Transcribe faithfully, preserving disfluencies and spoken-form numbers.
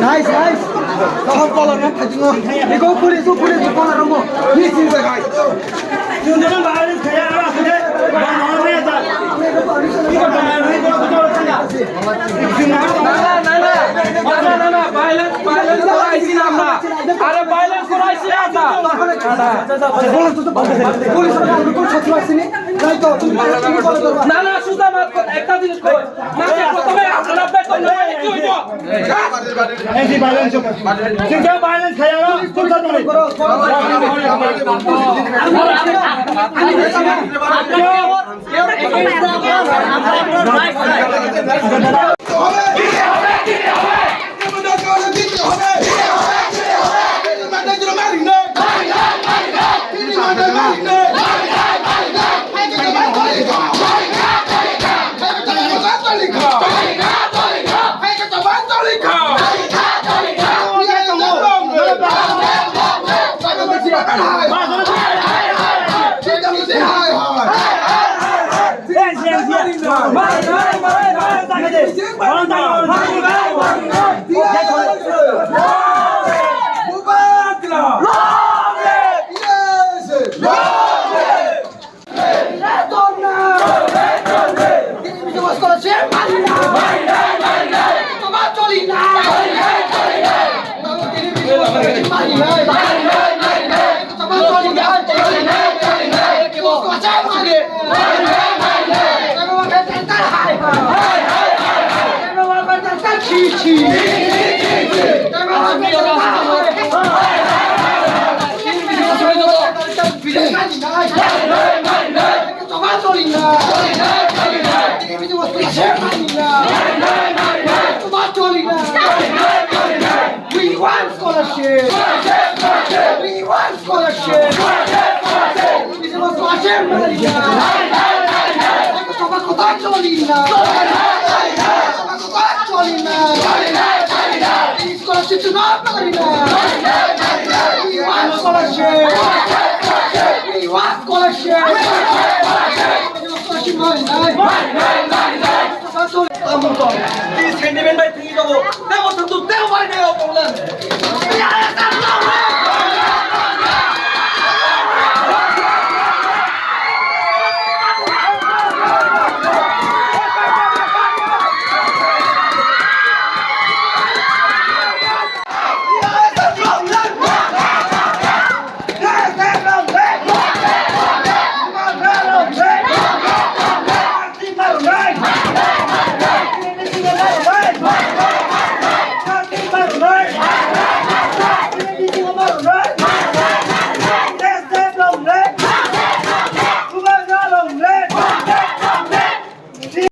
Nice, nice. Kaham color no thajingo. Iko police, police color mo. This is the guy. না, না, না, না, না, না, না, না, violence, violence করাইছি না আমরা। আরে violence করাইছি না আমরা। না, না, সুজা মাত কর, একটা জিনিস কই। মাসে প্রথমে আপনারা বেতন নেবেন, কি হইব? এই যে violence হচ্ছে। চিন্তা violence খাই আমরা, চিন্তা করি। We want scholarship! We want scholarship! Scholarship! Scholarship! Scholarship! We want scholarship! Scholarship! Tamo tong. Tini sentiment bai tini tamo. Tamo tong tu tamo bai tamo tong lan. Ya, ya, ya.